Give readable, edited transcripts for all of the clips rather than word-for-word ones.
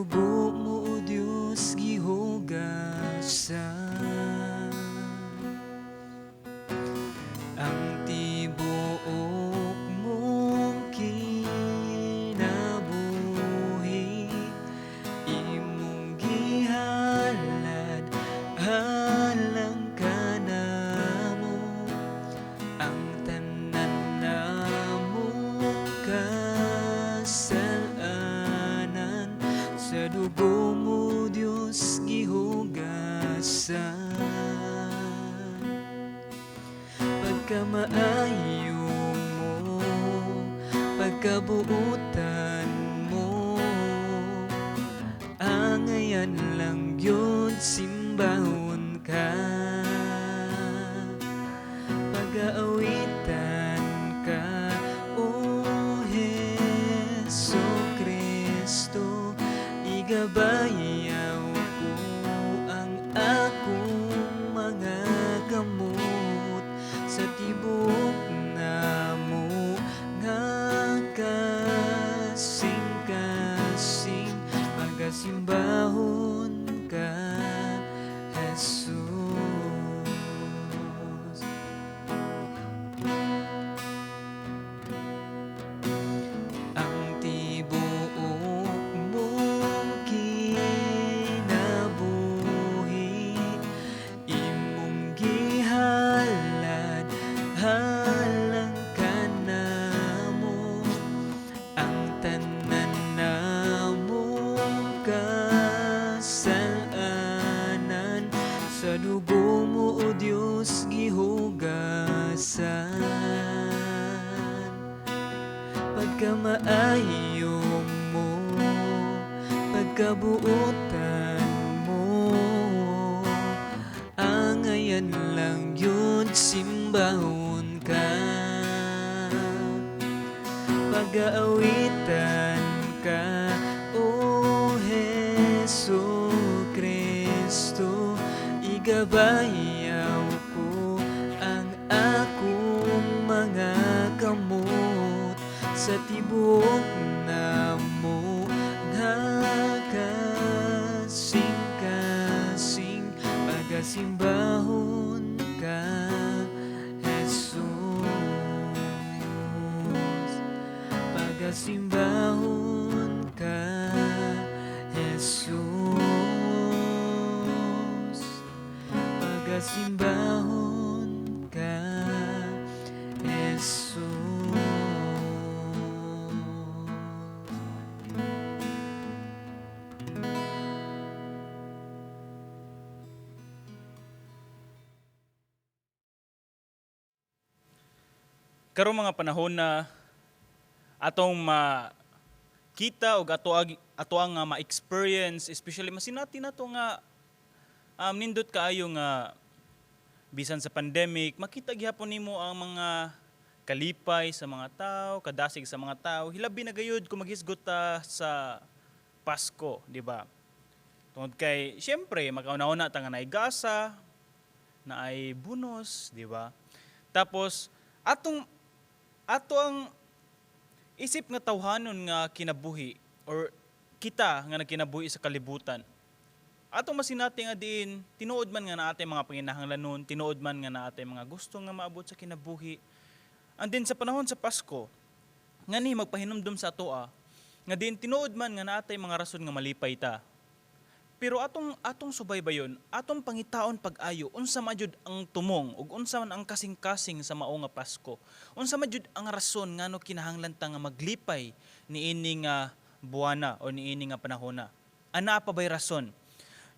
dugo mo, O Dios, gihugasan ang tibuok mong kinabuhi, imong gihalad alang kanamo, ang tanan namong kasalanan sa dugo mo, Dios, gihugasan. Pagkamaayo mo, pagkabuutan mo, angayan lang gyud simbahon ka, pag-aawitan ka, O Hesu Kristo. Igabayaw ko ang akong mga kamot sa tibuok namo nga kasing-kasing, pagasimbahon ka, Jesus. Ang tibuok mong kinabuhi, imong gihalad alang kanamo, ang tanan namong kasalanan sa dugo mo, O Dios, gihugasan. Pagkamaayo mo, pagkabuutan mo, angayan lang gyud simbahon ka, pag-aawitan ka, O Hesu Kristo. Igabayaw ko ang akong mga kamot sa tibuok namo nga kasing-kasing, pagasimbahon ka, Jesus. Pagasimbahon ka, Jesus. Pagasimbahon ka, Jesus. Karong mga panahon na atong makita og ato ato ang ma-experience, especially masinati nato nga nindot kaayo nga bisan sa pandemic makita gihapon nimo ang mga kalipay sa mga tao, kadasig sa mga tao, hilabi na gayud kung maghisgot ta sa Pasko, di ba? Tungod kay syempre makauna-una ta nga naay gasa, naay bunos, di ba? Tapos atong ato ang isip nga tawhanon nga kinabuhi or kita nga nagkinabuhi sa kalibutan. Atong masinati nga diin tinuod man nga naa tay mga panginahanglanon, tinuod man nga naa tay mga gusto nga maabot sa kinabuhi. And din sa panahon sa Pasko, nga ni magpahinumdum sa atoa nga diin tinuod man nga naa tay mga rason nga malipay ta. Pero atong atong subaybayon, atong pangitaon pag-ayo unsa man jud ang tumong ug unsa man ang kasing-kasing sa mao nga Pasko. Unsa man jud ang rason ngano kinahanglan ta nga maglipay niini nga buwana o niini nga panahona. Ana pa bay rason?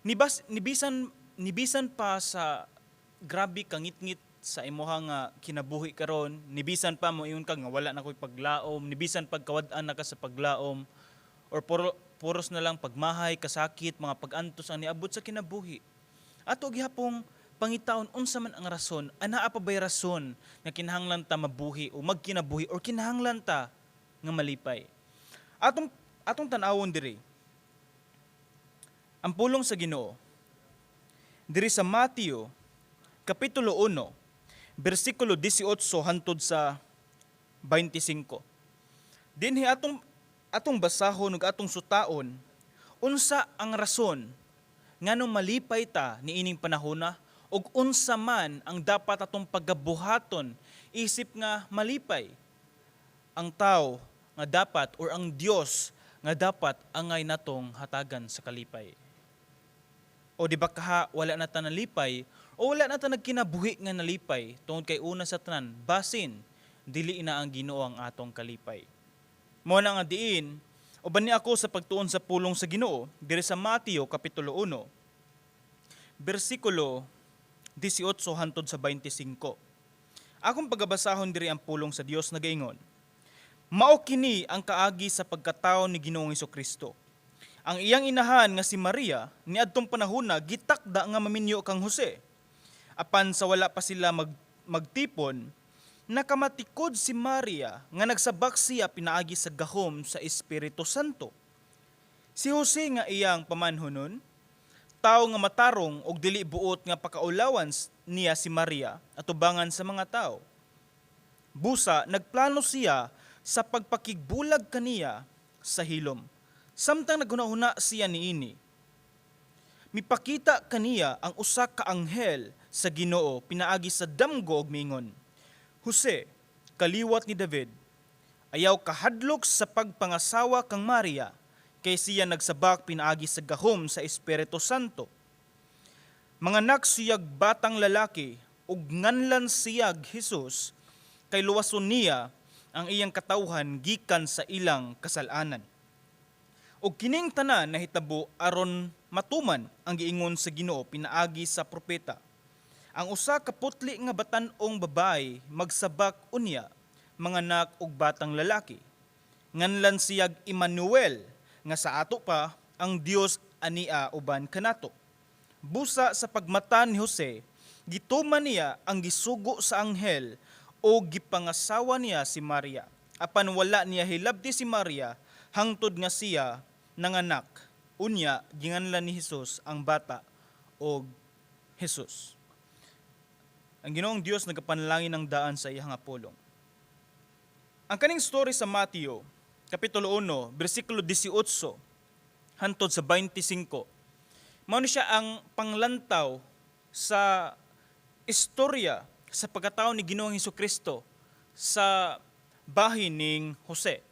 Nibas nibisan nibisan pa sa grabe kangitngit sa imuha nga kinabuhi karon, nibisan pa mo ingon ka nga wala na ko'y paglaom, nibisan pagkawad-an na ka sa paglaom or puros na lang pagmahay, kasakit, mga pag-antos ang niabot sa kinabuhi. Ato gihapong pangitaon unsa man ang rason, anaa pa bay rason nga kinahanglan ta mabuhi o magkinabuhi or kinahanglan ta nga malipay? Atong atong tan-awon diri ang pulong sa Ginoo diri sa Mateo kapitulo 1 bersikulo 18 hantod sa 25. Dinhi atong atong basahon ug atong sutaon Unsa ang rason nganong malipay ta niining panahona ug unsa man ang dapat atong pagabuhaton isip nga malipay ang tao nga dapat or ang Dios nga dapat angay natong hatagan sa kalipay? O di ba kaha wala na ta nalipay o wala na ta nagkinabuhi nga nalipay tungod kay, una sa tanan, basin dili na ang Ginoo ang atong kalipay? Mao na nga diin uban ni ako sa pagtuon sa pulong sa Ginoo diri sa Mateo kapitulo 1 bersikulo 18 hantod sa 25. Akong pagabasahon diri ang pulong sa Dios, nagaingon: "Mao kini ang kaagi sa pagkatawo ni Ginoong Kristo. Ang iyang inahan nga si Maria niadtong panahona gitakda nga maminyo kang Jose. Apan sa wala pa sila magtipon, nakamatikod si Maria nga nagsabak siya pinaagi sa gahom sa Espiritu Santo. Si Jose nga iyang pamanhonon, tawo nga matarong og dili buot nga pakaulawan niya si Maria atubangan sa mga tao. Busa nagplano siya sa pagpakigbulag kaniya sa hilom. Samtang naghuna-huna siya niini, mipakita kaniya ang usa ka anghel sa Ginoo pinaagi sa damgo og miingon, 'Jose, kaliwat ni David, ayaw kahadlok sa pagpangasawa kang Maria, kay siya nagsabak pinaagi sa gahom sa Espiritu Santo. Manganak siyag batang lalaki ug nganlan siyag Jesus, kay luwason niya ang iyang katawhan gikan sa ilang kasalanan.' Ug kining tanan nahitabo aron matuman ang giingon sa Ginoo pinaagi sa propeta: Ang usa ka putli nga batan-ong babae magsabak unya manganak og batang lalaki. Nganlan siyag Emmanuel, nga sa ato pa, ang Dios ania uban kanato.' Busa sa pagmata ni Jose, gituman niya ang gisugo sa anghel o gipangasawa niya si Maria. Apan wala niya hilabti si Maria hangtod nga siya nanganak. Unya ginganlan ni Jesus ang bata og Jesus." Ang Ginoong Dios nagapanalangin ng daan sa iyang nga pulong. Ang kaning story sa Mateo, Kapitulo 1, bersikulo 18 hantod sa 25. Mao ni siya ang panglantaw sa istorya sa pagkatao ni Ginoong Kristo sa bahin ning Jose.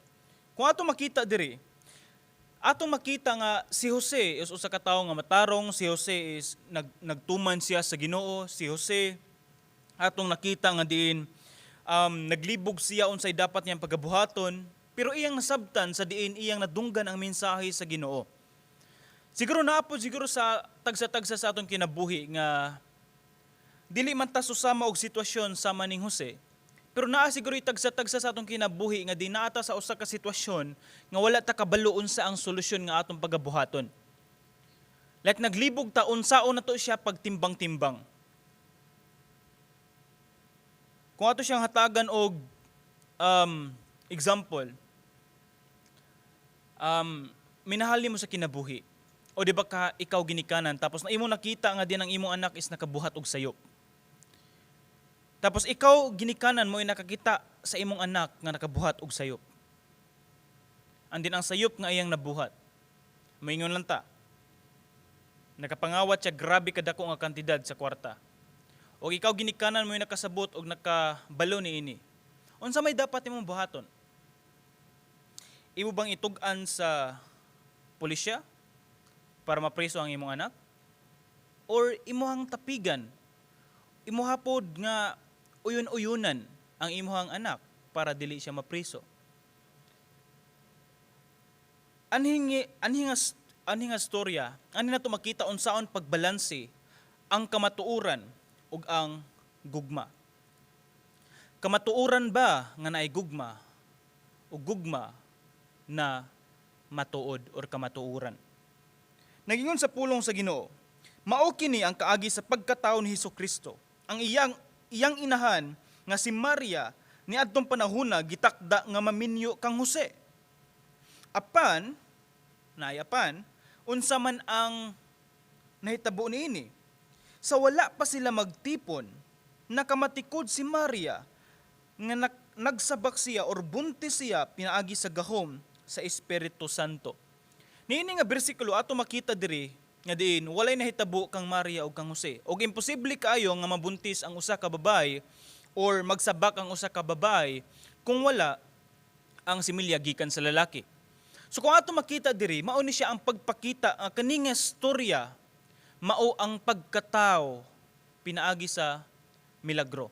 Kung ato makita diri, atong makita nga si Jose is usa ka tawo nga matarong, si Jose is nagtuman siya sa Ginoo, si Jose atong nakita nga diin naglibog siya unsay dapat niyang pagabuhaton, pero iyang nasabtan sa diin iyang nadunggan ang mensahe sa Ginoo. Siguro naa pod siguro sa tagsa-tagsa sa atong kinabuhi nga dili man ta susama og sitwasyon sama ning Jose, pero naa siguro tagsa-tagsa sa atong kinabuhi nga di naa ta sa usa ka sitwasyon nga wala ta kabalo unsa ang solusyon nga atong pagabuhaton. Like naglibog ta unsaon na to siya pagtimbang-timbang. Kung ato siyang hatagan og example, minahal nimo sa kinabuhi. O di ba ka ikaw ginikanan tapos na imo nakita nga din ang imong anak is nakabuhat og sayop. Tapos ikaw ginikanan mo ay nakakita sa imong anak nga nakabuhat og sayop. Andin ang sayop nga iyang nabuhat, maingon lang ta, nakapangawat siya grabe kadako nga kantidad sa kwarta. O ikaw ginikanan mo ay nakasabot og nakabalo niini. Unsa may dapat imong buhaton? Imo bang itug-an sa pulisya para mapreso ang imong anak? Or imuhang tapigan, imuha pod nga uyon-uyunan ang imuhang anak para dili siya mapriso? Anhi nga storya, anhi nato makita unsaon pagbalanse ang kamatuoran ug ang gugma. Kamatuoran ba nga naay gugma o gugma na matuod or kamatuoran? Nagingon sa pulong sa Ginoo, "Mao kini ang kaagi sa pagkatao ni Hesus Kristo. Ang iyang iyang inahan nga si Maria niadtong panahona gitakda nga maminyo kang Jose. Apan, naayapan, unsa man ang nahitabo niini? Sa wala pa sila magtipon, nakamatikod si Maria nga nagsabak siya or buntis siya pinaagi sa gahom sa Espiritu Santo." Niini nga bersikulo, ato makita diri nga diin walay nahitabo kang Maria ug kang Jose. Og imposible kaayo nga mabuntis ang usa ka babae or magsabak ang usa ka babae kung wala ang similya gikan sa lalaki. So kung ato makita diri, mao ni siya ang pagpakita ang kani nga storya, mao ang pagkatao pinaagi sa milagro.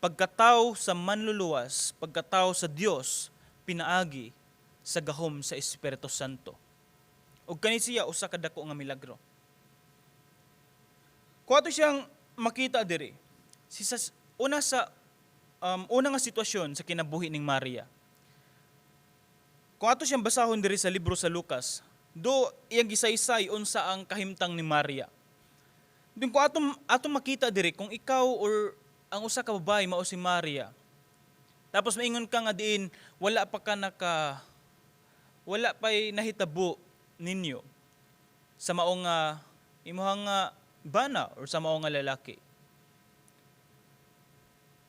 Pagkatao sa Manluluwas, pagkatao sa Dios pinaagi sa gahom sa Espiritu Santo. Ug kani siya usa ka dako nga milagro. Kung ato siyang makita diri, si sa, una sa una nga sitwasyon sa kinabuhi ning Maria. Kung ato siyang basahon diri sa libro sa Lucas, do iyang gisaysay unsa ang kahimtang ni Maria. Dun kung ato makita diri, kung ikaw or ang usa ka babae mao si Maria. Tapos maingon ka nga diin wala pa'y nahitabo ninyo sa mao nga imuhang nga bana or sa mao nga lalaki.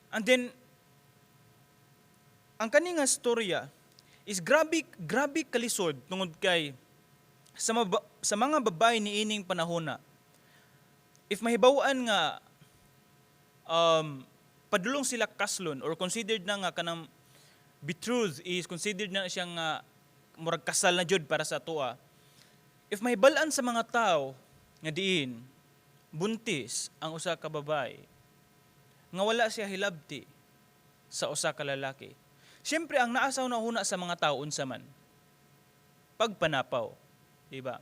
And then ang kani nga storya is grabe grabe kalisod tungod kay sa mga babae niining panahona, if mahibaw-an nga padulong sila kaslon or considered na nga kanang betrothed is considered na siyang nga murag kasal na jud para sa atoa, if mahibal-an sa mga tao nga diin buntis ang usa ka babae nga wala siya hilabti sa usa ka lalaki, siyempre ang naa sa huna sa mga tao, unsa man? Pagpanapaw, di ba?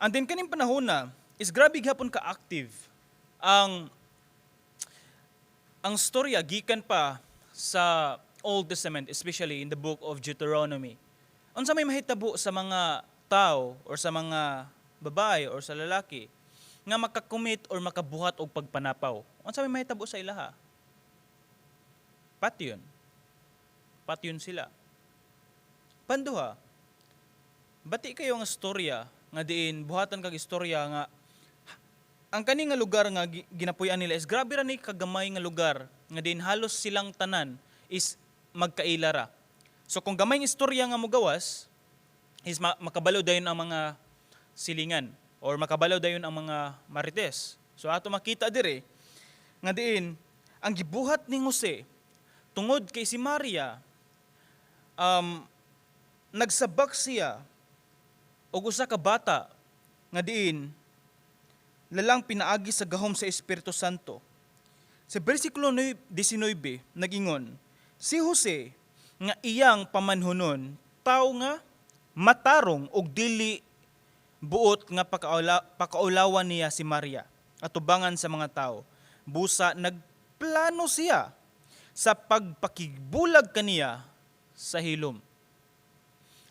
And then kaning panahon na is grabe gihapon ka active ang storya gikan pa sa Old Testament, especially in the book of Deuteronomy. Unsa may mahitabo sa mga tao or sa mga babae or sa lalaki nga makakommit or makabuhat og pagpanapaw? Unsa may mahitabo sa ilaha? Patyon. Patyon sila. Panduha, bati kayo nga storya nga diin buhatan kag istorya nga ang kani nga lugar nga ginapuy-an nila is grabe ra ni kagamay nga lugar nga diin halos silang tanan is magkaila ra. So kung gamay nga istorya nga mogawas is makabalo dayon ang mga silingan or makabalo dayon ang mga marites. So ato makita dire nga diin ang gibuhat ni Jose, tungod kay si Maria nagsabak siya og usa ka bata nga diin lalang pinaagi sa gahom sa Espiritu Santo. Sa bersikulo 19, nagingon, si Jose nga iyang pamanhunon, tawo nga matarong ug dili buot nga pakaulawan niya si Maria atubangan sa mga tao. Busa nagplano siya sa pagpakigbulag kaniya sa hilom.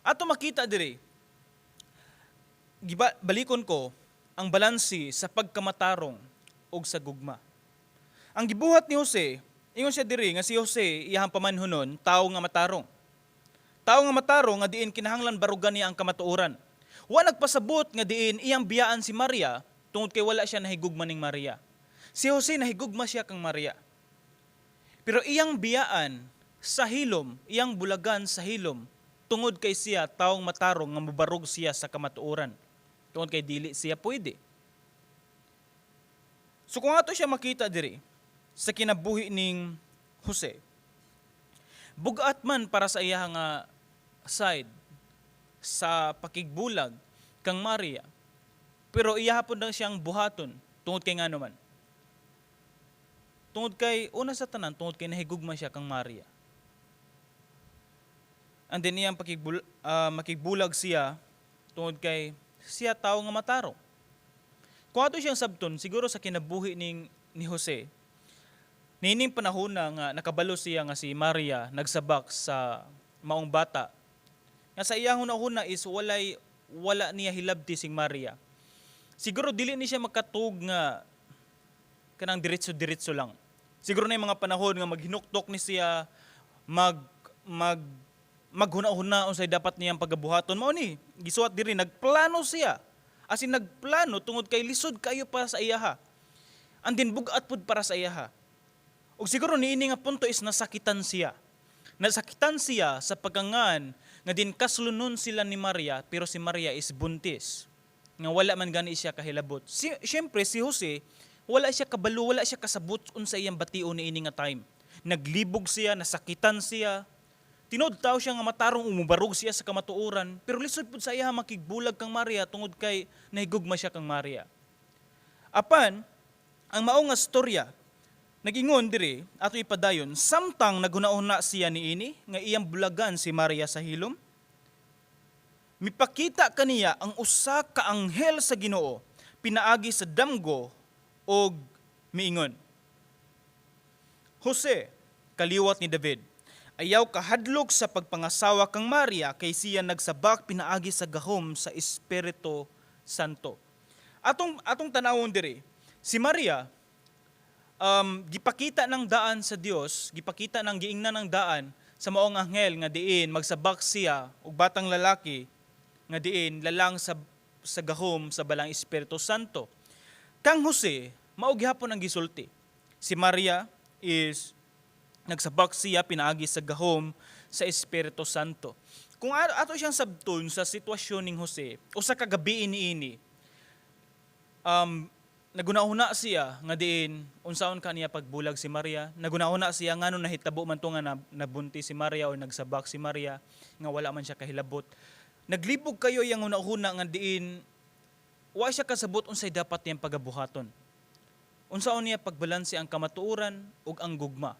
Ato makita diri, giba, balikon ko ang balanse sa pagkamatarong ug sa gugma. Ang gibuhat ni Jose, ingon siya diri nga si Jose, iyang pamanhunon, tawo nga matarong. Tawo nga matarong nga diin kinahanglan barugan niya ang kamatuoran. Wa nagpasabot nga diin iyang biyaan si Maria tungod kay wala siya nahigugma ning Maria. Si Jose, nahigugma siya kang Maria. Pero iyang biyaan sa hilom, iyang bulagan sa hilom, tungod kay siya taong matarong nga mobarog siya sa kamatuoran. Tungod kay dili siya pwede. So kung ato siya makita diri sa kinabuhi ning Jose, bugat man para sa iya nga side sa pakigbulag kang Maria. Pero iya hapon lang siyang buhaton tungod kay ngano man? Tungod kay una sa tanan, tungod kay nahigugma siya kang Maria. And then iyang makigbulag siya tungod kay siya tao nga matarong. Kung ato siyang sabton, siguro sa kinabuhi ni Jose, niining panahon na nga nakabalo siya nga si Maria nagsabak sa maong bata, nga sa iyang hunahuna is wala niya hilabti sing Maria. Siguro dili ni siya makatug nga kanang diretso-diretso lang. Siguro na yung mga panahon nga maghinuktok ni siya, mag mag maghuna-huna unsay dapat niyang pagabuhaton. Mao ni gisuwat diri, nagplano siya. As in nagplano tungod kay lisod kayo para sa iyaha. And then bug-at pud para sa iyaha. Ug siguro niini nga punto is nasakitan siya. Nasakitan siya sa pagkangan Nga din kaslonon sila ni Maria, pero si Maria is buntis. Nga wala man gani siya kahilabot. Siyempre si Jose, wala siya kabalo, wala siya kasabot unsa iyang bation niini nga time. Naglibog siya, nasakitan siya. Tinuod tao siya nga matarong, umubarog siya sa kamatuoran, pero lisod pud sa iya makigbulag kang Maria tungod kay nahigugma siya kang Maria. Apan, ang mao nga storya, nagingon diri, ato ipadayon, samtang naghuna-huna siya niini nga iyang bulagan si Maria sa hilom, mipakita kaniya ang usa ka anghel sa Ginoo pinaagi sa damgo og miingon, "Jose, kaliwat ni David, ayaw kahadlok sa pagpangasawa kang Maria kay siya nagsabak pinaagi sa gahom sa Espiritu Santo." Atong tanawon diri, si Maria gipakita ng daan sa Dios, gipakita ng giingnan ng daan sa maong anghel nga diin magsabak siya og batang lalaki nga diin lalang sa gahom sa Balang Espiritu Santo. Kang Jose, mao gihapon ang gisulti. Si Maria is nagsabak siya pinaagi sa gahom sa Espiritu Santo. Kung ato siyang sabton sa sitwasyon ning Jose, usa ka gabi niini, naghuna-huna siya nga diin unsaon ka niya pagbulag si Maria. Naghuna-huna siya ngano nahitabo man to nga nabuntis si Maria o nagsabak si Maria nga wala man siya kahilabot. Naglibog kayo iyang huna-huna nga diin wa siya kasabot unsay dapat niyang pagabuhaton. Unsaon niya pagbalanse ang kamatuoran ug ang gugma.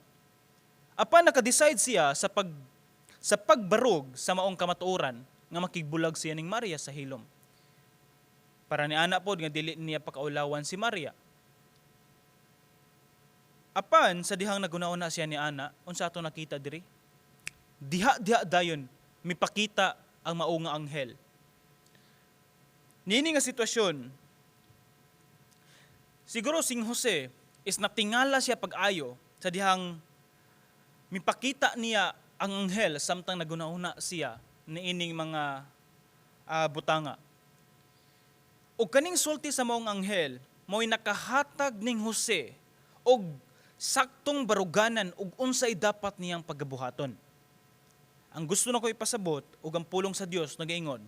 Apan naka-decide siya sa pagbarog sa maong kamatuoran nga makigbulag siya ning Maria sa hilom. Para ni ana pod nga dili niya pakaulawan si Maria. Apan sa dihang naghuna-huna siya ni ana, unsa ato nakita diri? Diha diha dayon mipakita ang mao nga anghel. Niini nga sitwasyon, siguro sing Jose is natingala siya pag-ayo sa dihang mipakita niya ang anghel samtang naghuna-huna siya niining mga butanga. Og kaning sulti sa maong anghel, mo'y nakahatag ning Jose og saktong baruganan ug unsay dapat niyang pagabuhaton. Ang gusto nako ipasabot ug ang pulong sa Dios nagaingon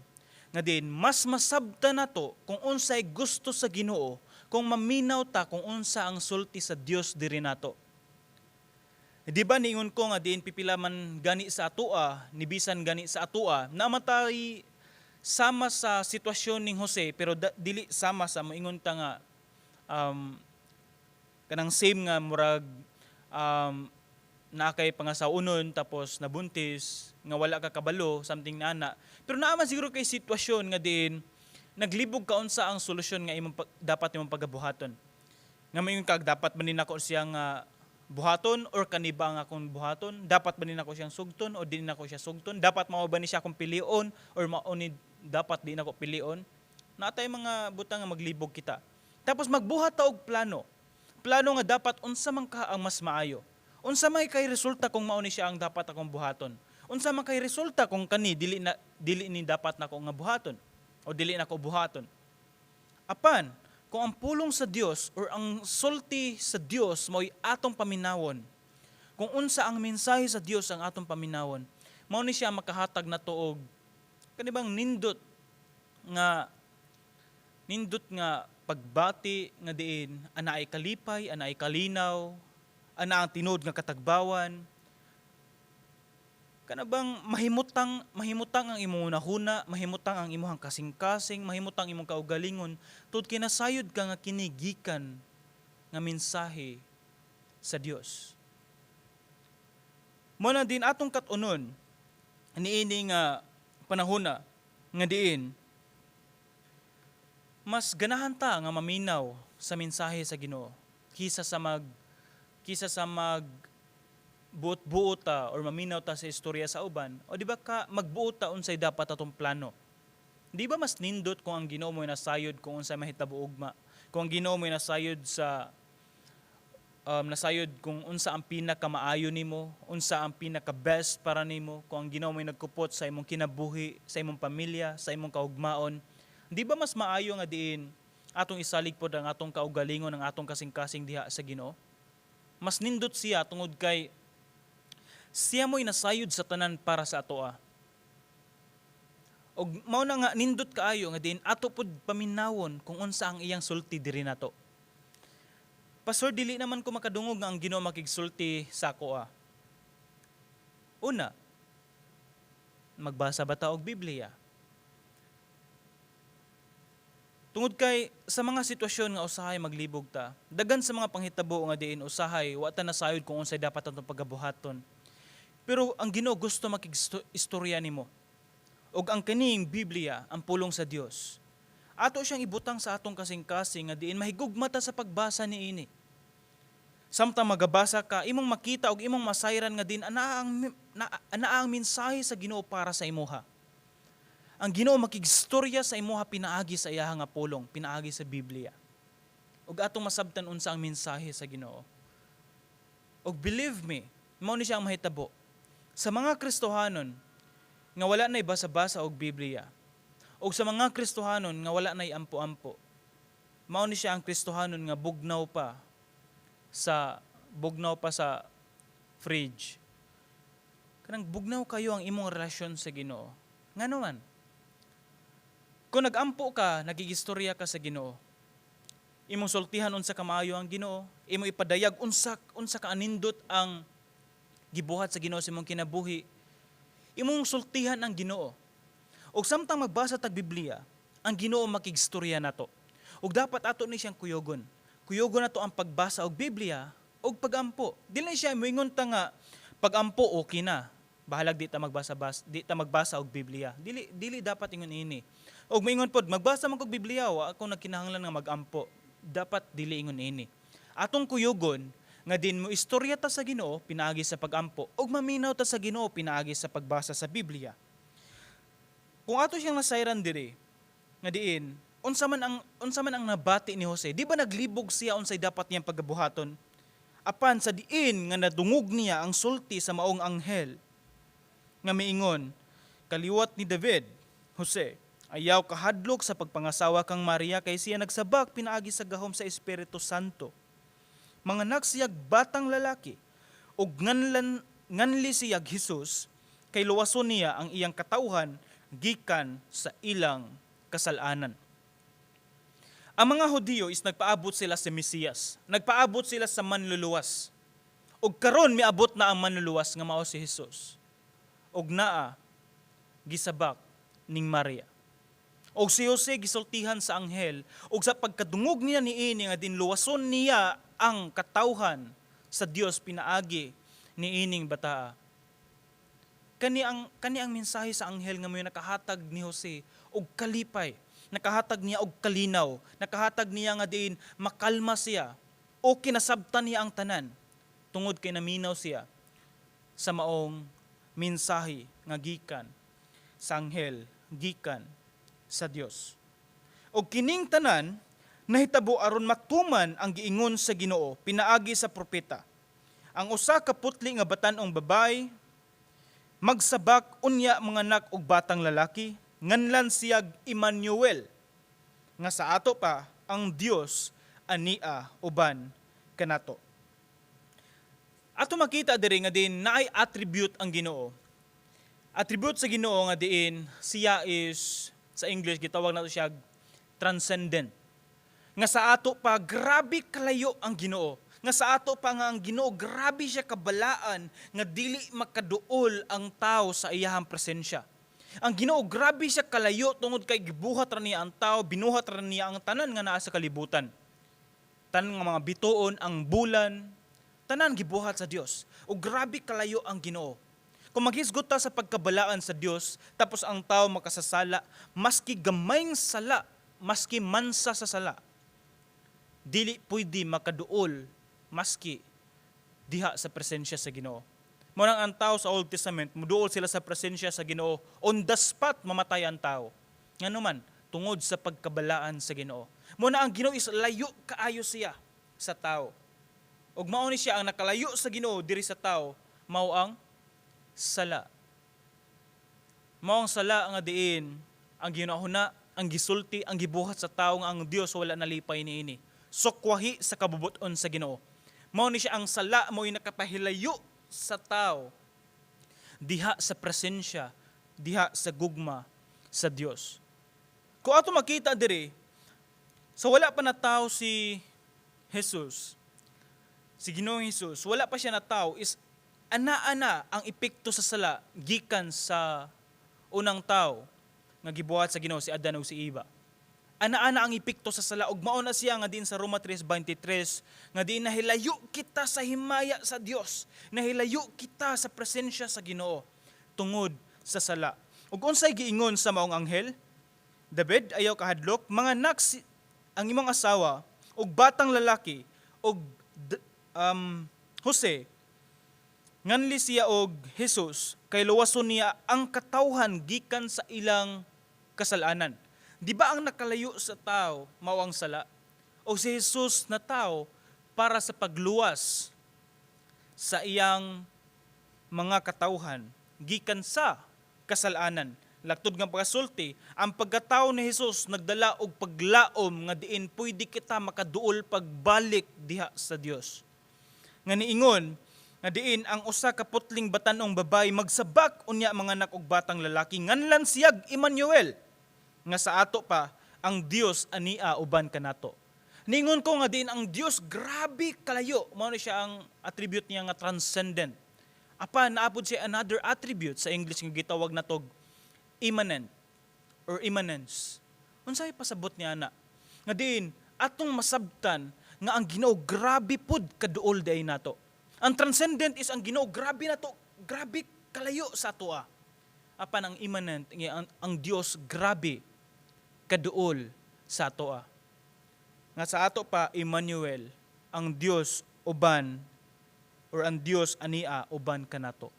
nga din mas masabta nato kung unsay gusto sa Ginoo kung maminaw ta kung unsa ang sulti sa Dios diri nato. Di ba niingon ko nga diin pipila man gani sa atoa, ni bisan gani sa atoa, namatay sama sa sitwasyon ning Jose, pero dili sama sa moingon ta nga kanang same nga murag naa kay pangasawunon tapos nabuntis nga wala ka kabalo, something na ana, pero naa man siguro kay sitwasyon nga diin naglibog ka unsa ang solusyon nga imong dapat imong pagabuhaton, nga moingon kag dapat man ni nako siya nga buhaton or kani ba ang akong buhaton, dapat ba ni nako siyang sugton o di nako siya sugton, dapat mao ba ni siya akong pilion or mao ni dapat di nako pilion. Naa tay mga butang nga maglibog kita, tapos magbuhat ta og plano, plano nga dapat unsa man ka ang mas maayo, unsa man kay resulta kung mao ni siya ang dapat akong buhaton, unsa man kay resulta kung kani dili na dili ni dapat nako nga buhaton o dili nako buhaton. Apan kung ang pulong sa Dios or ang sulti sa Dios mo'y atong paminawon, kung unsa ang mensahe sa Dios ang atong paminawon, mao ni siya makahatag nato og kanibang nindot nga pagbati nga diin ana ay kalipay, ana ay kalinaw, ana ang tinuod nga katagbawan. Kana bang mahimutang ang imong hunahuna, mahimutang ang imong kasing-kasing, mahimutang imong kaugalingon tud kinasayod ka nga kini gikan nga mensahe sa Dios. Mo na din atong kat-unon niini nga panahona nga diin mas ganahan ta nga maminaw sa mensahe sa Ginoo kisa sa mag buot-buot ta or maminaw ta sa istorya sa uban, o di ba ka magbuot ta unsay dapat atong plano. Di ba mas nindot kung ang Ginoo mo'y nasayod kung unsay mahitabo ugma? Kung ang Ginoo mo'y nasayod kung unsa ang pinakamaayo nimo, unsa ang pinaka best para nimo, kung ang Ginoo mo'y nagkupot sa imong kinabuhi, sa imong pamilya, sa imong kaugmaon, di ba mas maayo nga diin atong isalig pod ang atong kaugalingon, ang atong kasing-kasing diha sa Ginoo? Mas nindot siya tungod kay siya mo'y nasayod sa tanan para sa atoa. Og mao na nga nindot kaayo nga diin ato pud paminawon kung unsa ang iyang sulti diri nato. "Pastor, dili naman ko makadungog nga ang Ginoo makigsulti sa ako ah." Una, magbasa ba ta og Biblia? Tungod kay sa mga sitwasyon nga usahay maglibog ta, dagan sa mga panghitabo nga diin usahay wa ta nasayod kung unsay dapat atong pagabuhaton. Pero ang Ginoo gusto makig-istorya nimo. Og ang kaning Biblia, ang pulong sa Dios, ato siyang ibutang sa atong kasing-kasing nga diin mahigugma ta sa pagbasa niini. Samtang magabasa ka, imong makita og imong masayran nga din anaa ang mensahe sa Ginoo para sa imuha. Ang Ginoo makigstorya sa imuha pinaagi sa iyaha nga pulong, pinaagi sa Biblia. Ug atong masabtan unsa ang mensahe sa Ginoo. Ug believe me, mao ni siya ang mahitabo. Sa mga Kristohanon nga wala nay basa-basa og Biblia, ug sa mga Kristohanon nga wala nay ampo-ampo, mao ni siya ang Kristohanon nga bugnaw pa sa fridge. Kanang bugnaw kayo ang imong relasyon sa Ginoo. Ngano man? Kung nagampo ka, nagigistorya ka sa Ginoo. Imong sultihan unsa kamaayo ang Ginoo, imong ipadayag unsa ka anindot ang gibuhat sa Ginoo sa imong kinabuhi. Imong sultihan ang Ginoo. Ug samtang magbasa tag Biblia, ang Ginoo makigstorya nato. Ug dapat ato ni siyang kuyogon. Kuyogon nato ang pagbasa og Biblia ug pagampo. Dili siya moingon ta nga pagampo okay na. Bahalag di ta magbasa og Biblia. Dili dili dapat ingon ini. Og moingon pod magbasa man kog Biblia, wa ako nagkinahanglan nga magampo. Dapat dili ingon ini. Atong kuyogon nga din mo istorya ta sa Ginoo pinaagi sa pagampo ug maminaw ta sa Ginoo pinaagi sa pagbasa sa Biblia. Kung ato siyang nasayran diri nga diin unsa man ang nabati ni Jose, di ba naglibog siya unsay dapat niyang pagabuhaton? Apan sa diin nga nadungog niya ang sulti sa maong anghel nga miingon, "Kaliwat ni David, Jose, ayaw kahadlok sa pagpangasawa kang Maria kay siya nagsabak pinaagi sa gahom sa Espiritu Santo. Manganak siyag batang lalaki ug nganli siyag Hesus kay luwason niya ang iyang katawhan gikan sa ilang kasalanan." Ang mga Hudiyo is nagpaabot sila sa Mesiyas. Nagpaabot sila sa manluluwas. Ug karon miabot na ang manluluwas nga mao si Jesus. Ug naa gisabak ning Maria. Og si Jose gisultihan sa anghel ug sa pagkadungog niya niini nga dinluwason niya ang katawhan sa Dios pinaagi niining bataa. Kani ang mensahe sa anghel nga may nakahatag ni Jose og kalipay, nakahatag niya og kalinaw, nakahatag niya nga diin makalma siya o kinasabtan niya ang tanan tungod kay naminaw siya sa maong mensahe nga gikan sa anghel, gikan sa Dios. Og kining tanan nahitabo aron matuman ang giingon sa Ginoo pinaagi sa propeta. "Ang usa ka putli nga batan-ong babay magsabak unya manganak og batang lalaki, nganlan siyag Emmanuel," nga sa ato pa, ang Dios ania uban kanato. Ato makita diri nga din naay attribute ang Ginoo. Attribute sa Ginoo nga diin siya is, sa English gitawag nato siya transcendent. Nga sa ato pa grabe kalayo ang Ginoo. Nga sa ato pa nga ang Ginoo grabe siya kabalaan nga dili makaduol ang tao sa iyahang presensya. Ang Ginoo grabe siya kalayo tungod kay gibuhat ra niya ang tao, binuhat ra niya ang tanan nga naa sa kalibutan. Tanan nga mga bituon, ang bulan, tanan gibuhat sa Dios. O grabe kalayo ang Ginoo. Kung maghisgot ta sa pagkabalaan sa Dios, tapos ang tao makasasala, maski gamayng sala, maski mansa sa sala, dili pwede makaduol maski diha sa presensya sa Ginoo. Mao nang ang tao sa Old Testament, muduol sila sa presensya sa Ginoo, on the spot mamatay ang tao. Ngano man, tungod sa pagkabalaan sa Ginoo. Mao na ang Ginoo is layo kaayo siya sa tao. Ug mao ni siya ang nakalayo sa Ginoo diri sa tao, mao ang sala. Mao ang sala nga diin ang ginahuna, ang gisulti, ang gibuhat sa tao nga ang Dios wala nalipay niini. Sukwahi sa kabubut-on sa Ginoo. Mao ni siya ang sala mo nakapahilayo sa tao diha sa presensya, diha sa gugma sa Dios. Kung ato makita diri, sa wala pa natawo si Jesus, si Ginoong Jesus, wala pa siya natawo is ana-ana ang epekto sa sala gikan sa unang tao nga gibuhat sa Ginoo, si Adan ug si Eva. Ana-ana ang epekto sa sala ug mao na siya nga din sa Roma 3:23 nga diin nahilayo kita sa himaya sa Dios, nahilayo kita sa presensya sa Ginoo tungod sa sala. Ug unsay giingon sa maong anghel? "David, ayaw kahadlok, manganak ang imong asawa og batang lalaki og Jose, nganli siya og Jesus kay luwason niya ang katawhan gikan sa ilang kasalanan." Di ba ang nakalayo sa tao mao ang sala? O si Jesus na tao para sa pagluwas sa iyang mga katawhan gikan sa kasalanan. Laktod nga pagkasulti, ang pagkatao ni Jesus nagdala og paglaom nga diin pwede kita makaduol pagbalik diha sa Dios. Nga niingon nga diin ang usa ka putling batan-ong babae magsabak unya manganak og batang lalaki, nganlan siyag Emmanuel, nga sa ato pa, ang Dios ania uban kanato. Ningon ko nga diin ang Dios grabe kalayo, mao ni siya ang attribute niya nga transcendent. Apan naa pod siya another attribute sa English nga gitawag natog immanent or immanence. Unsay pasabot niya na? Nga diin atong masabtan nga ang Ginoo grabe pud kaduol diay nato. Ang transcendent is ang Ginoo grabe nato, grabe kalayo sa atoa. Apan ang immanent nga ang Dios grabe kaduol sa atoa. Nga sa ato pa, Emmanuel, ang Dios uban or ang Dios ania uban kanato.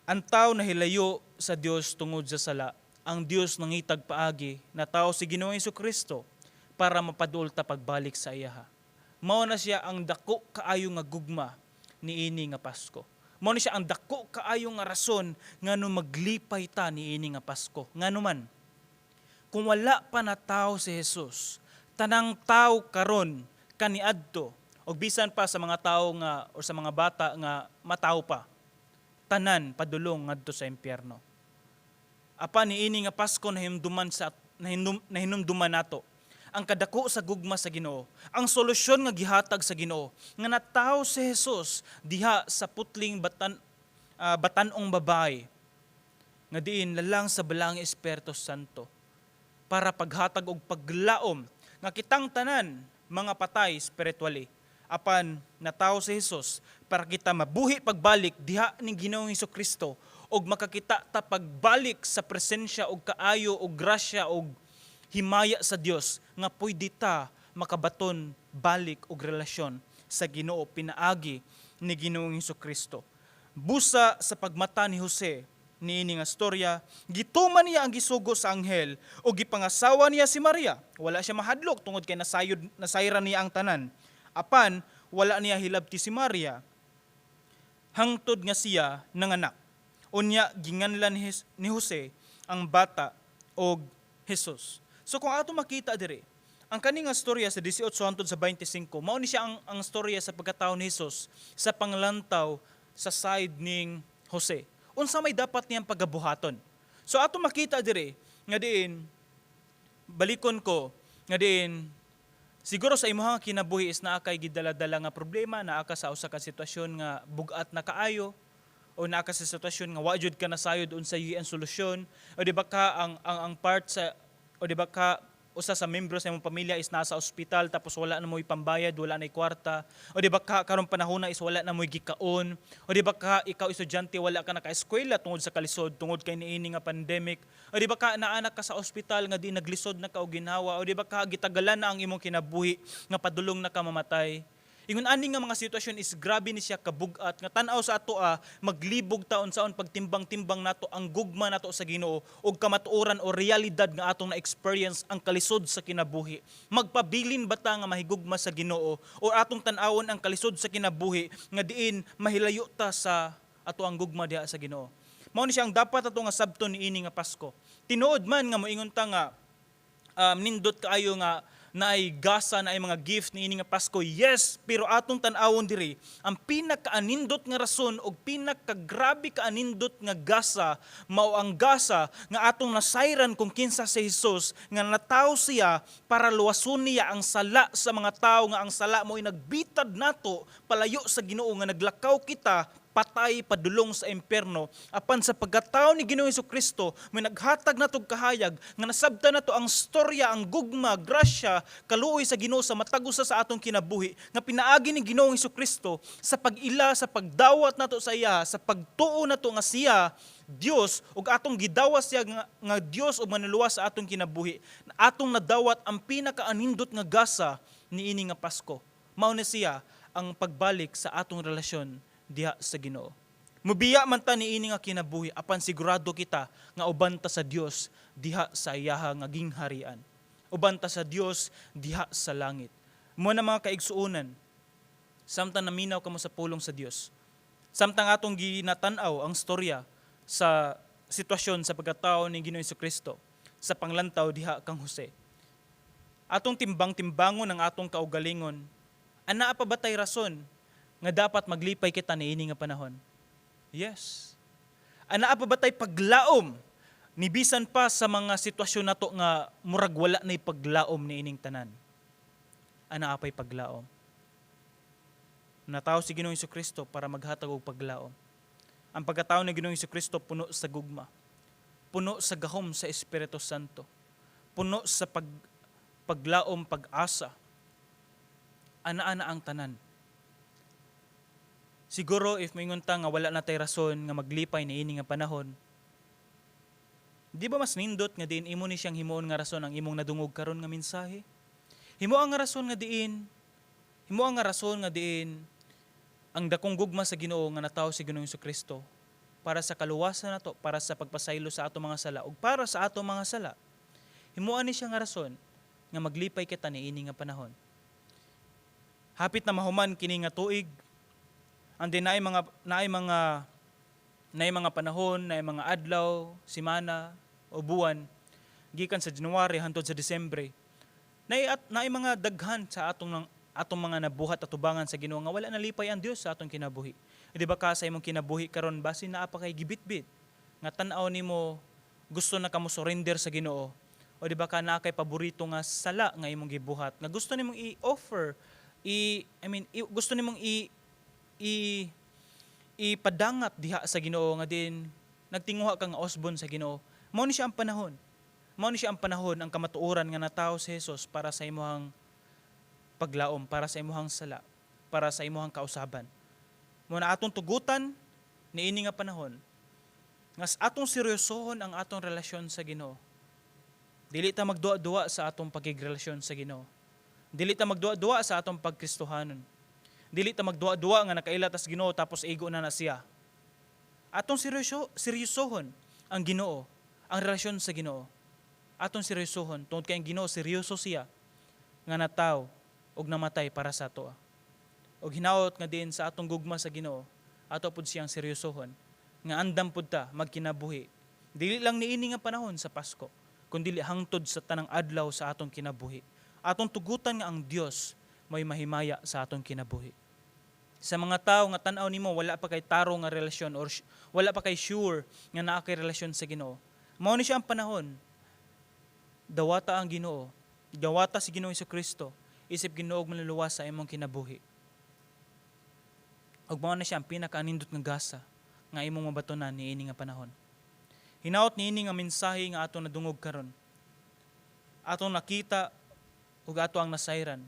Ang tao nahilayo sa Dios tungod sa sala. Ang Dios nangitag paagi, natawo si Ginoong Kristo para mapaduol ta pagbalik sa iyaha. Mao na siya ang dako kaayo nga gugma niini nga Pasko. Mao na siya ang dako kaayo nga rason ngano maglipay ta niini nga Pasko. Ngano man, kung wala pa natawo si Jesus, tanang tao karon kaniadto og bisan pa sa mga tao nga or sa mga bata nga matawo pa, tanan padulong ngadto sa impyerno. Apan niini nga Pasko nahinumduman nato ang kadako sa gugma sa Ginoo, ang solusyon nga gihatag sa Ginoo nga natawo si Jesus diha sa putling batan-ong babae nga diin lalang sa Balaang Espiritu Santo para paghatag og paglaom nga kitang tanan mga patay spiritually, apan natawo si Jesus para kita mabuhi pagbalik diha ning Ginoong Kristo og makakita ta pagbalik sa presensya og kaayo og grasya og himaya sa Dios nga pwede ta makabaton balik og relasyon sa Ginoo pinaagi ni Ginoong Kristo. Busa sa pagmata ni Jose niini nga storya, gituman niya ang gisugo sa anghel o gipangasawa niya si Maria. Wala siya mahadlok tungod kay nasayod nasayran niya ang tanan. Apan wala niya hilabti si Maria hangtod nga siya nanganak. Unya ginganlan ni Jose ang bata og Jesus. So kung ato makita diri, ang kani nga storya sa 18 hangtod sa 25, mao ni siya ang storya sa pagkatao ni Jesus sa panglantaw sa side ning Jose. Unsa may dapat niyang pagabuhaton? So ato makita diri nga diin, balikon ko nga diin siguro sa imuhang kinabuhi is naa kay gidala-dala nga problema, naa ka sa usa ka sitwasyon nga bug-at na kaayo o naa ka sa sitwasyon nga wa jud ka nasayod unsay ang solusyon, o di ba ka ang part sa o di ba ka usa sa membro sa imong pamilya is nasa ospital tapos wala na mo'y pambayad, wala na'y kwarta, o di ba ka karong panahon na is wala na mo'y gikaon, o di ba ka ikaw estudyante, wala ka naka-eskwela tungod sa kalisod, tungod kay niini nga pandemic, o di ba ka naanak ka sa ospital nga di naglisod na ka og ginhawa, o di ba ka gitagalan na ang imong kinabuhi nga padulong na ka mamatay. Ingon ani nga mga sitwasyon is grabe ni siya kabugat nga tan-aw sa atoa, maglibog ta unsaon pagtimbang-timbang nato ang gugma nato sa Ginoo ug kamatuoran o realidad nga atong na-experience ang kalisod sa kinabuhi. Magpabilin ba ta nga mahigugma sa Ginoo o atong tan-awon ang kalisod sa kinabuhi nga diin mahilayo ta sa ato ang gugma diha sa Ginoo? Mao ni siya ang dapat ato nga sabton niini nga Pasko. Tinuod man nga moingon ta nga nindot kaayo nga Naay gasa, naay mga gift niini nga Pasko. Yes, pero atong tan-awon diri, ang pinakaanindot nga rason og pinakagrabe kaanindot nga gasa mao ang gasa nga atong nasayran kung kinsa si Jesus, nga natawo siya para luwason niya ang sala sa mga tao, nga ang sala mo nagbitad nato palayo sa Ginoo, nga naglakaw kita patay padulong sa impyerno. Apan sa pagkatao ni Ginoong Kristo, may naghatag natog kahayag nga nasabtan nato ang storya, ang gugma, grasya, kaluoy sa Ginoo sa matag usa sa atong kinabuhi, nga pinaagi ni Ginoong Kristo sa pag-ila, sa pagdawat nato sa iya, sa pagtuo nato nga siya Dios ug atong gidawas siya nga Dios ug manluluwas sa atong kinabuhi. Atong nadawat ang pinakaanindot nga gasa niini nga Pasko. Mao na siya ang pagbalik sa atong relasyon diha sa Ginoo. Mubiya man ta niini nga kinabuhi, apan sigurado kita nga uban ta sa Dios diha sa iyaha nga gingharian. Uban ta sa Dios diha sa langit. Mao na, mga kaigsuonan, samtang naminaw kamo sa pulong sa Dios, samtang atong ginatan-aw ang storya sa sitwasyon sa pagkatao ni Ginoong Kristo sa panglantaw diha kang Jose, atong timbang-timbangon ang atong kaugalingon. Anaa pa ba tay rason nga dapat maglipay kita niini nga panahon? Yes. Anaa pa ba tay paglaom ni bisan pa sa mga sitwasyon nato nga murag wala na'y paglaom niining tanan? Anaa pa'y paglaom. Natawo si Ginoong Kristo para maghatag og paglaom. Ang pagkatao ni Ginoong Kristo puno sa gugma, puno sa gahom sa Espiritu Santo, puno sa paglaom, pag-asa. Ana-ana ang tanan. Siguro if moingon ta nga wala na tay rason nga maglipay niini nga panahon, di ba mas nindot nga diin imo ni siyang himuon nga rason ang imong nadungog karon nga mensahe? Himo ang nga rason nga diin ang dakong gugma sa Ginoo nga natawo si Ginoong Kristo para sa kaluwasan nato, para sa pagpasaylo sa ato mga sala ug para sa ato mga sala. Himuan ni siya nga rason nga maglipay kita niini nga panahon. Hapit na mahuman kini nga tuig, and then naay mga panahon, naay mga adlaw, semana o buwan gikan sa January hantod sa Disyembre. Naay mga daghan sa atong mga nabuhat atubangan sa Ginoo nga wala nalipay ang Dios sa atong kinabuhi. Di ba ka sa imong kinabuhi karon basin naa pa kay gibitbit nga tan-aw nimo gusto na kamo surrender sa Ginoo, o di ba ka naa kay paborito nga sala nga imong gibuhat nga gusto nimong i-offer, i I mean gusto nimong i i ipadangat diha sa Ginoo nga din nagtinguha ka nga osbon sa Ginoo? Mao ni siya ang panahon. Mao ni siya ang panahon, ang kamatuoran nga natawo si Jesus para sa imong paglaom, para sa imong sala, para sa imong kausaban. Mao na atong tugutan niini nga panahon nga atong seryosohon ang atong relasyon sa Ginoo. Dili ta magduwa-duwa sa atong pagkigrelasyon sa Ginoo. Dili ta magduwa-duwa sa atong pagkristohanon. Dili ta magduwa-duwa nga nakaila tas Ginoo tapos igo na na siya. Atong seryosohon ang Ginoo, ang relasyon sa Ginoo. Atong seryosohon tungod kay ang Ginoo, seryoso siya nga nataw og namatay para sa ato. Og hinaot nga din sa atong gugma sa Ginoo, ato pud siyang seryosohon nga andam pud ta magkinabuhi. Dili lang niini nga panahon sa Pasko, kundi hangtod sa tanang adlaw sa atong kinabuhi. Atong tugutan nga ang Dios may mahimaya sa atong kinabuhi. Sa mga tao nga tan-aw nimo wala pa kay tarong nga relasyon or wala pa kay sure nga naa kay relasyon sa Ginoo, mao ni siya ang panahon. Dawata ang Ginoo. Dawata si Ginoo Kristo isip Ginoo ug manluluwas sa imong kinabuhi. Ug mao na siya ang pinakaanindot nga gasa nga imong mabatonan niini nga panahon. Hinaot niini nga mensahe nga atong nadungog karon, atong nakita ug ato ang nasayran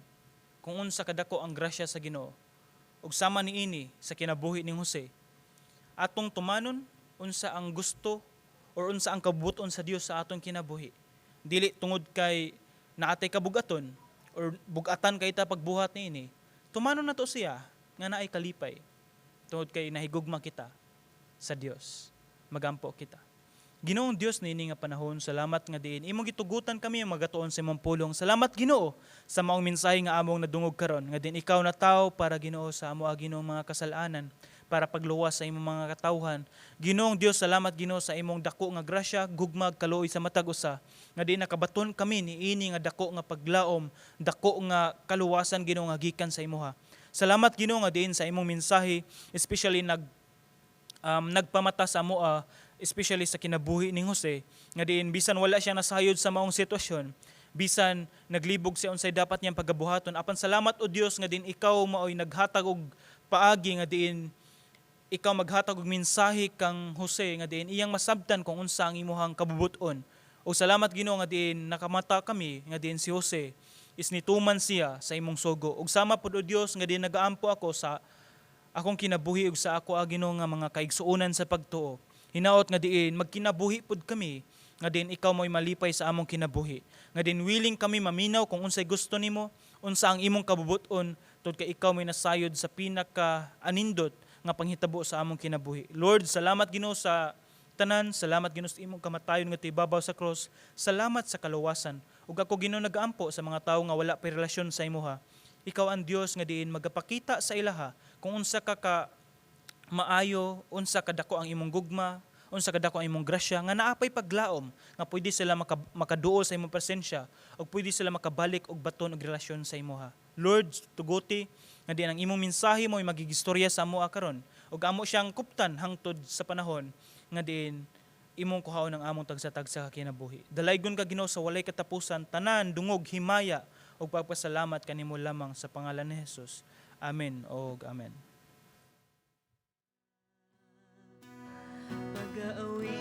kung unsa kadako ang grasya sa Ginoo ug sama niini sa kinabuhi ni Jose, atong tumanon unsa ang gusto or unsa ang kabuton sa Dios sa atong kinabuhi, dili tungod kay naatay kabugaton or bugatan kay ta pagbuhat niini. Tumanon nato siya nga naay kalipay tungod kay nahigugma kita sa Dios. Magampo kita. Ginoong Dios, niini nga panahon, salamat nga diin imong gitugutan kami ang magatuon sa imong pulong. Salamat, Ginoo, sa maong mensahe nga among nadungog karon, nga din ikaw natawo para, Ginoo, sa amo, Ginoong mga kasalanan. Para pagluwas sa imong mga katawhan. Ginoong Dios, salamat, Ginoo, sa imong dako nga grasya, gugma, kaluoy sa matag usa. Nga di nakabaton kami niini nga dako nga paglaom, dako nga kaluwasan, Ginoo, nga gikan sa imuha. Salamat, Ginoo, nga diin sa imong mensahe, especially nagpamata sa amoa, especially sa kinabuhi ni Jose, nga diin bisan wala siya nasayod sa maong sitwasyon, bisan naglibog siya unsay dapat niyang pagabuhaton, apan salamat, o Dios, nga diin ikaw maoy naghatag og paagi nga diin ikaw maghatag og mensahe kang Jose nga diin iyang masabtan kung unsa ang imuhang kabubuton. O salamat, Ginoo, nga diin nakamata kami nga diin si Jose is nituman siya sa imong sugo. Ug sama pud, o Dios, nga diin nagaampo ako sa akong kinabuhi ug sa ako, Ginoo, nga mga kaigsuonan sa pagtuo. Hinaot nga diin magkinabuhi pud kami nga diin ikaw mo'y malipay sa among kinabuhi. Nga diin willing kami maminaw kung unsay gusto nimo, unsa ang imong kabubuton, tungod kay ikaw mo'y nasayod sa pinaka anindot nga panghitabo sa among kinabuhi. Lord, salamat, Ginoo, sa tanan, salamat, Ginoo, sa imong kamatayon nga ibabaw sa cross. Salamat sa kaluwasan. Ug ako, Ginoo, nagaampo sa mga tawo nga wala pa relasyon sa imuha. Ikaw ang Dios nga diin magapakita sa ilaha kung unsa ka ka maayo, unsa kadako ang imong gugma, unsa kadako ang imong grasya nga naa pay paglaom nga pwede sila makaduol sa imong presensya ug pwede sila makabalik og baton og relasyon sa imuha. Lord, tuguti nga diin ang imong mensahe mo ay magigistorya sa amoa karon ug amo siyang kuptan hangtod sa panahon nga diin imong kuhaon ang among tagsa-tagsa ka kinabuhi. Dalaygon ka, Ginoo, sa walay katapusan, tanan dungog, himaya ug pagpasalamat kanimo lamang sa pangalan ni Jesus. Amen og amen. Pag-aawitan.